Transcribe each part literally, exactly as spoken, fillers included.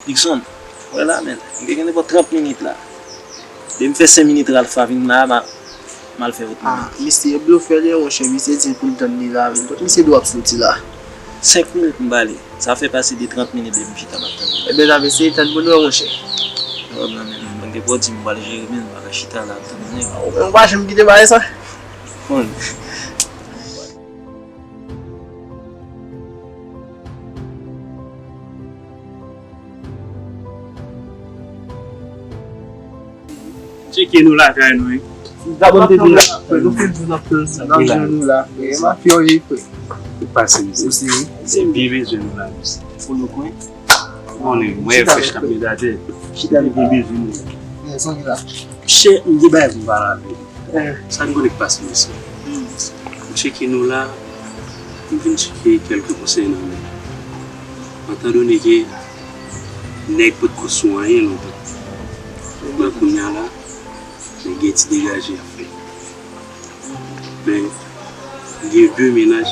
Dickson, wè la, men, m gen nenpòt trant minit la. Depi m fè senk minit Ralph pa vin la, m a, m al fè wòt mwen. Ah, misye blofè li ye, monchè, misye di pou n tann li la, men. Kot misye di w ap soti la? Senk minit m ba li. Sa fè pase de trant minit depi m chita m ap tann li. Ebyen, n ap eseye tann pou n wè, monchè. Wè, men, men, men, depi w di m pral jere, men, m pa ka chita la ap tann nèg. Ou pa janm kite bagay sa? Bon. Tcheke nou lakay nou, wi. Gabon te di la. Frè, nou fin di n ap tann sa. N ap jwenn nou la, frè. E mafya w ye, frè. Ou pase, mesye. Ou se, wi. Se byen bezwen nou la, mesye. Pou nou kwen. Konnen, mwen e frèch k ap medate. Chita. Byen bezwen nou. Monchè, m gen bagay pou m pale avè w. Sa n konnen k pase, mesye. M tcheke nou la, m vin tcheke kèlke konsèy nan men. Etandone ke nèg potko sou anyen lontan. Men kounye a la, nèg gen ti degaje y ap fè. Men, gen de mennaj,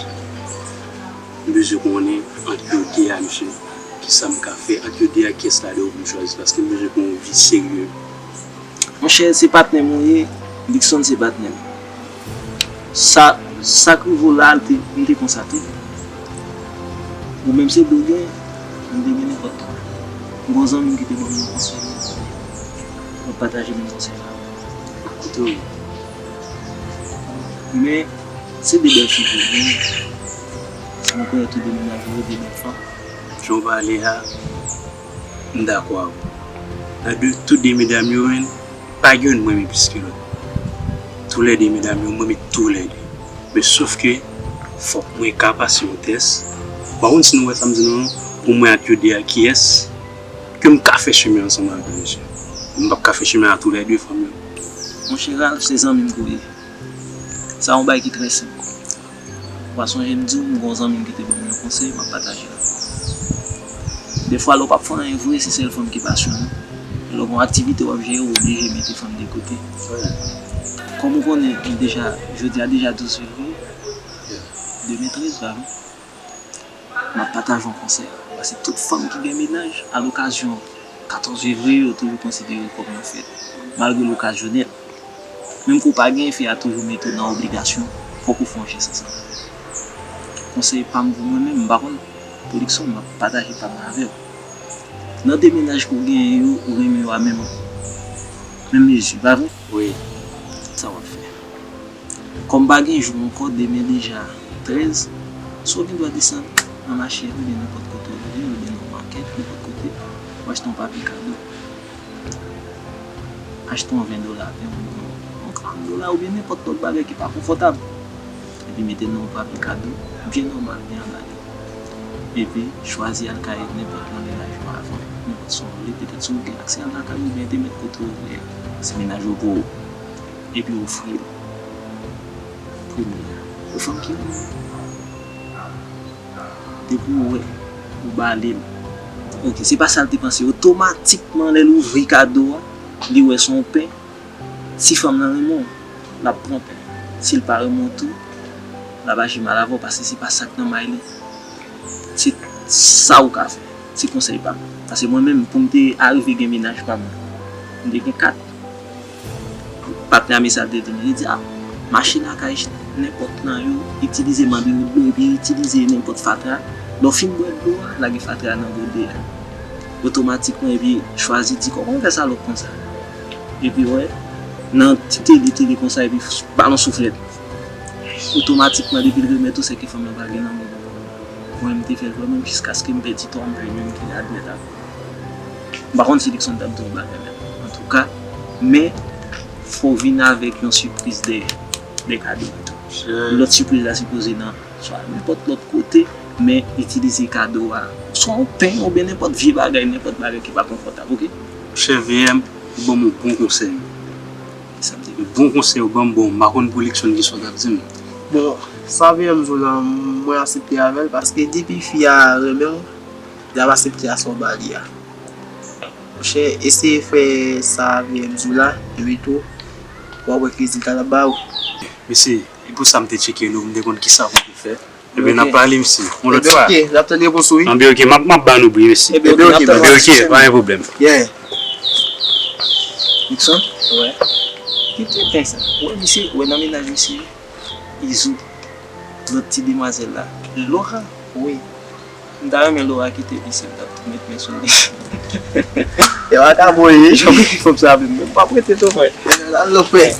m bezwen konnen ant yo de a, mesye, kisa m ka fè ant yo de a, kiyès ladan yo pou m chwazi, paske m bezwen pou yon vi serye. Monchè, se patnè m ou ye, Dickson se patnè m. Sa, sa k rive w la, l te, m te konsa tou. Ou menm se de w gen, m te gen nenpòt twa. M gen yon zanmi m ki te ban m yon konsèy. M ap pataje menm konsèy la. Koute w. Men, se de bèl fi ke w gen. Mwen konnen tou de mennaj ou yo de bèl fanm. Jan w pale a, m dakò avè w. Nan de, tou de medam yo, men, pa gen youn mwen renmen plis ke lòt. Toulède medam yo, mwen renmen toulède. Men sof ke fòk mwen ka pase yon tès. M pa konn si nou wè sa m di nou an, pou mwen ant yo de a kiyès ke m ka fè chimen ansanm avè l, mesye. M p ap ka fè chimen a toulède fanm yo. Monchè Ralph, se zanmi m ke w ye. Sa yon bagay ki trè senp. Ou pa sonje m di w, m gen yon zanmi m ki te ban m yon konsèy, m ap pataje l avè w. Defwa, lè w p ap fè anyen vre, se sèl fanm ki pasyone w. Lè w gen yon aktivite w ap jere, w oblije mete fanm de kote. Kòm ou konnen, m deja, jodi a deja douz fevriye, de mil trèz, pa vre? M ap pataje yon konsèy. Paske tout fanm ki gen mennaj, alokazyon katòz fevriye, yo toujou konsidere w kòm yon fèt, malgre l okazyonèl. Menm ke w pa gen, fi a toujou mete w nan obligasyon, fòk ou fè yon jès ansanm. Konsèy pa m pou mwen menm, m pa konn, pou Dickson, m ap pataje pa m nan avè w. Nan de mennaj ke w genyen yo, ou renmen yo a menm, menm mezi, pa vre? Wi. Sa w ap fè? Kòm pa gen jou ankò, demen deja trèz, so w gen dwa desann nan mache a, oubyen nenpòt kote w ye, oubyen nan makèt, nenpòt kote, w achte yon papye kado. Achte yon ven dola, ven, yon, yon karant dola, oubyen nenpòt lòt bagay ki pa konfòtab. Epi mete l nan yon papye kado, byen nòmal, byen anba li. Epi, chwazi al kay nenpòt nan mennaj ou avan, nenpòt sa w vle, petèt si w gen aksè al nan kay ou, oubyen te met kote w vle a, se mennaj ou pou ou. Epi ofri l. Premye a, yon fanm ki renmen w. Depi w wè, ou ba li l. Ok, se pa sa l te panse. Otomatikman, lè l ouvri kado a, li wè se yon pen. Si fanm nan renmen w, l ap pran pen. Si l pa renmen w tou, l ap aji mal avè w, paske se pa sa k nan may li. Se sa ou ka fè. Se konsèy pa m. Paske mwen menm, pou m te arive gen mennaj pa m, m te gen kat. Patnè a m sa l te di m, li di, a, mache lakay nenpòt nan yo, itilize, mande yo dlo, epi itilize nenpòt fatra. Lè w fin bwè dlo a, lage fatra a nan gode a. Otomatikman, epi chwazi di, kòman w fè salòp konsa? Epi, wè, nan ti tele, tele konsa, epi balon souflèt. Otomatikman, depi l remèt ou, se ke fanm nan pral gen lanmou pou ou. Mwen, m te fè l vre, menm jiskaske m pèdi twa, m pa menm ki admèt avè m. M pa konn si Dickson t ap di yon bagay menm. Antouka, men, fò w vin avèk yon sipriz dèyè, de kado. Lòt sipriz la sipoze nan swa nenpòt lòt kote, men itilize kado a. Swa yon pen, oubyen nenpòt vye bagay, nenpòt bagay ki pa konfòtab, ok? Chè V M, ou ban m yon bon konsèy. Sa m te Bon konsèy ou ban m, bon, m pa konn pou Likson ki sa w t ap di m. Bon, sa V M di w lan, mwen aksepte avè l, paske depi fi a renmen w, l ap aksepte a sa w ba li a. Monchè, eseye fè sa V M di w la, epi tou, w ap wè ki rezilta l ap ba ou. Mesye, e pou sa m te tcheke nou, m te konn kisa pou m te fè. Ebyen, n ap pale, mesye, yon lòt fwa. Ebyen, oke, n ap tann repons ou, wi. Anben, oke, m ap, m ap ba nou bri, mesye. Ebyen, oke, oke, pa gen pwoblèm. Yeah. Nixon? Wè. Ki tenten sa? Wè, misye, wè nan mennaj misye, Izo. Lòt ti demwazèl la. Laura, wi. M ta renmen Laura kite li si m t ap met men sou li. E pa ka voye, jan pou fanm sa ap vin. M p ap rete tou, frè. Al lòt frè.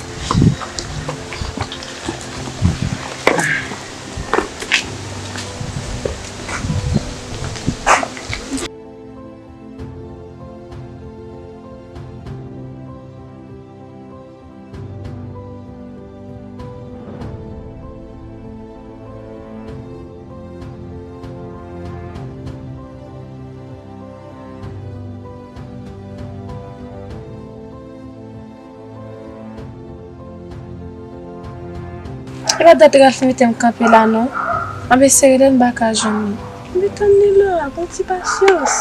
E pa dat Ralph mete m kanpe la non. M ap eseye lè m pa ka jwenn li. M te tann li la, pran ti pasyans.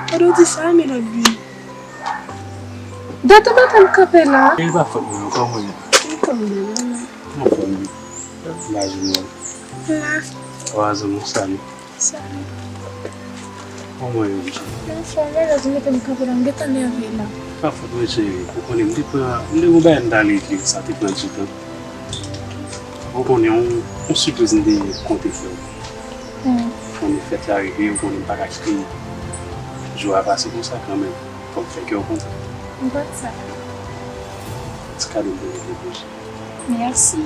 Pandan w di sa, men l ap vini. Dat ou mete m kanpe la. E pa fòt mwen non, kòman w ye? M konn byen, mwen menm. Mwen konn byen. Imajine w. La. Wa zanmi w, salut. Salut. Kòman w ye, mesye? Anfòm, men lè w mete m kanpe la, m gentan nève la. Pa fòt mwen, cheri. Ou konnen, m te pran, m te gon bagay m t ale ekri, sa te pran ti tan. Ou konnen, yon, yon sipriz m te konte fè w. Hmm. Konnen fèt la rive, ou konnen m pa ka kite jou a pase konsa kanmenm. Fò m fè kè w kontan. M konn sa. Ti kado m te mete pou ou. Mèsi.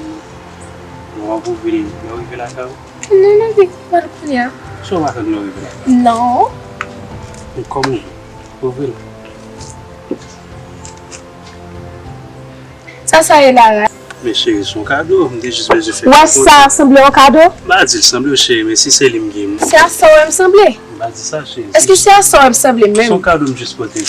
Bon, w ap ouvri l lè w rive lakay ou? Non, non, vin pran l kounye a. Sa w pa tann lè w rive lakay ou? Non. Kòman? Ouvri l. Sa, sa ye la, la? Men cheri, se yon kado, m te jis bezwen fè... Ou wè sa sanble yon kado? M pa di l sanble w, cheri, men si se li m gen. Se a sa w wè m sanble? M pa di sa, cheri. Èske se a sa w wè m sanble menm? Se yon kado m jis pote.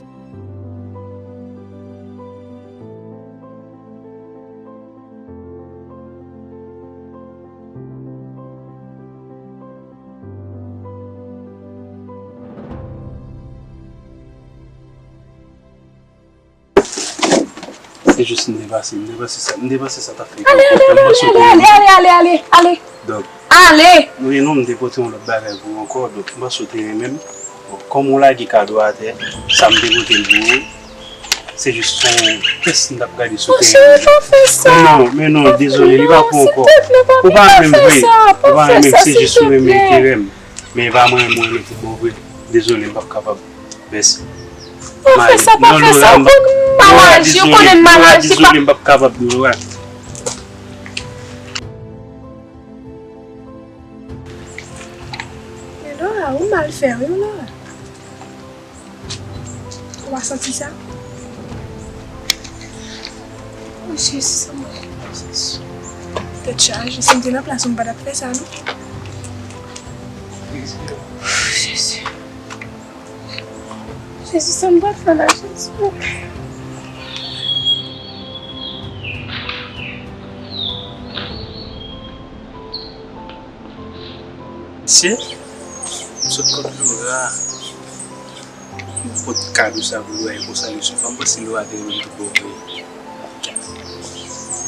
Se jis m te panse, m te panse sa, m te panse sa t ap fè. Ale, ale, ale, ale, ale, ale, ale, ale, ale, ale. Donk, ale! Wi, non, m te pote yon lòt bagay pou ou ankò, donk m panse w te renmen m. Bon, kòm ou lage kado atè, sa m te pote l pou ou, se jis yon tès m t ap gade si w te renmen m. Cheri, pa fè sa. Men non, men non, dezole, li pa pou ankò. Ou pa renmen m vre. Ou pa renmen m, se jis ou renmen enterè m. Men e pa mwen, mwen renmen pou bon vre. Dezole, m p ap kapab. Mèsi. Pa fè sa, pa fè sa. Ou konn m mal aji, ou konnen m mal aji. Dezole, m p ap kapab, Laura. Men Laura, ou mal fè wi, Laura. Ou pa santi sa? O Jezi, sa mwen. Jezi. Tèt chaje, si m te nan plas ou, m pa t ap fè sa, non. Jezi. Jezi, sa m pral fè la, Jezi. Mesye, m sot kot Laura. M pot kado sa pou Laura e konsa li sou fanm. M panse Laura te renmen m tout bon vre.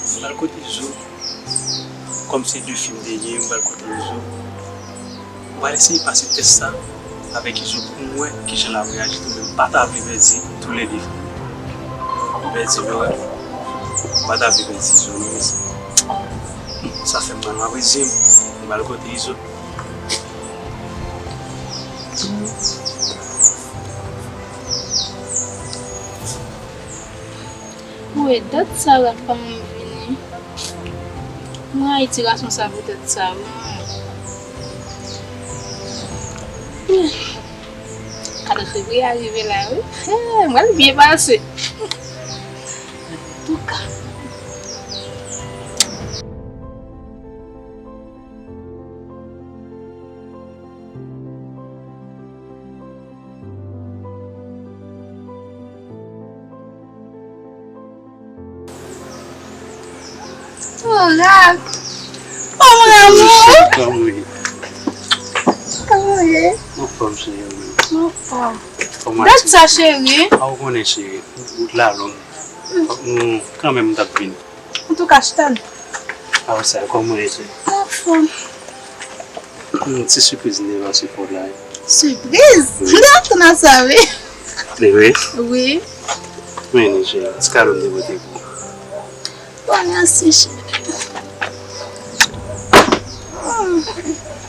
M pral kote Izo. Kòm se de fi m te gen, m pral kote Izo. M pral eseye pase tès sa avèk Izo pou m wè kijan l ap reyaji tou, men m pa ta vle pèdi toulède. M pèdi Laura. M pa ta vle pèdi Izo, non, mesye. Sa fè m mal, m ap rezeye m. M pral kote Izo. Wi, dat sa Ralph pa janm vini. Mwen Ayiti gason sa poutèt sa, wi. Kat fevriye a rive la, wi. Mwen byen pase. Antouka. Oh, Ralph! Oh, mon amour! Kòman w ye? Kòman w ye? M anfòm, cheri, ou menm? M anfòm. Kòman... Dat sa, cheri? A, ou konnen, cheri, wout la long. Fòk nou, kanmenm, m t ap vini. Antouka, chita n. Aw, sa, kòman w ye, cheri? Anfòm. Hmm, ti sipriz m te pase fè w la. Sipriz? M te atann a sa, wi. Li vre? Wi. Men li, cheri, ti kado m te pote pou ou. Bon, mèsi, cheri. Hmm.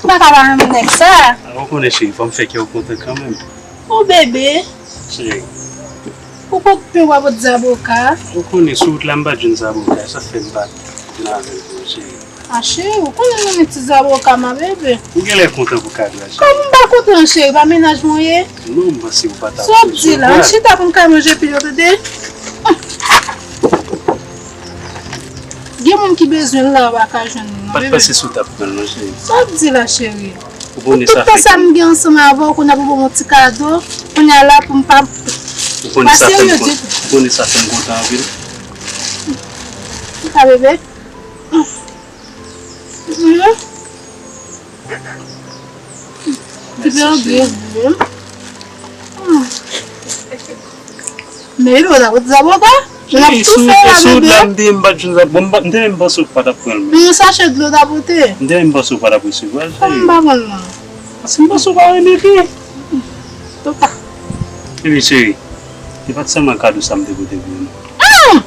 M pa ka pa renmen nèg sa. Ou konnen, cheri, fò m fè kè w kontan kanmenm. O bebe. Cheri. Ou pot pen, w pa pot zaboka. Ou konnen, sou wout la, m pa t jwenn zaboka. Sa fè m pa t vin avè l pou ou, cheri. A, cheri, ou konnen m renmen ti zaboka, ma bebe. Ou genlè kontan pou kado a, cheri. Kòman m pa kontan, cheri? Pa mennaj mwen ye? Non, m panse ou pa t ap. Sa w ap di la? Ann chita pou m ka manje pi yo, tande? Gen moun ki bezwen l la, yo pa ka jwenn li, non, bebe. Pa t panse si w t ap pran l, non, cheri. Sa w ap di la, cheri? Ou konnen sa fè. Tout tan sa m gen ansanm avè w, kounye a pou ban m yon ti kado, kounye a la pou m pa. Ou konnen sa fè m kontan. Ou konnen sa fè m kontan anpil. Sa, bebe? Mhm. Ti pèdi, wi. Men bebe, w ta pot zaboka? L ap toufe la, bebe. M te menm pa t jwenn zaboka. Bon, m pa, m te menm panse w pa t ap pran l, men. Men yon sachè dlo w ta pote. M te menm panse w pa t ap resevwa l, cheri. Kòman m pa pran l la? Paske m panse w pa renmen pen. Topa. Ebyen, cheri, se pa t sèlman kado sa m te pote pou ou, non. Ah!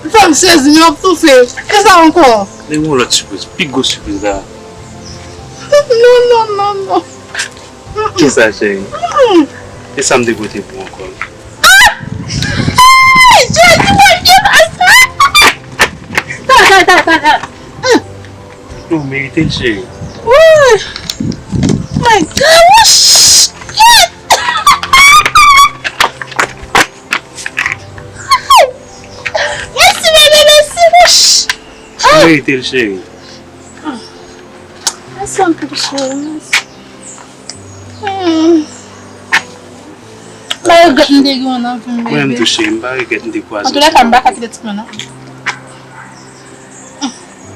Ou fè m sezi, men w ap toufe. Kisa ankò? Men yon lòt sipriz, pi gwo sipriz la. Non, non, non, non. Kisa, cheri? Mm. E sa m te pote pou ou ankò? Ah! Ay, Jezi, Bondye, pase! Kaka, kaka, kaka. Mm. Ou merite l, cheri. Ooh! My God! Mèsi, bebe, mèsi, mèsi. Ou merite l, cheri. Mèsi anpil, cheri, mèsi. Hmm. M pa regrèt m te gen w nan vi m, bebe. Mwen menm tou, cheri, m pa regrèt m te kwaze w. Antouka, m pa ka kite ti mwen, non.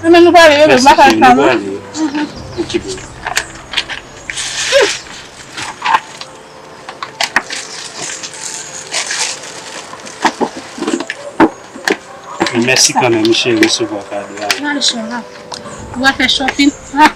Ebyen, nou prale, bebe, m pa ka rete la, non. Mèsi, cheri, nou prale. Mhm. Ok, bebe. Mèsi kanmenm, cheri, resevwa kado a. N ale, cheri, la. Ou va fè shopping. Ah.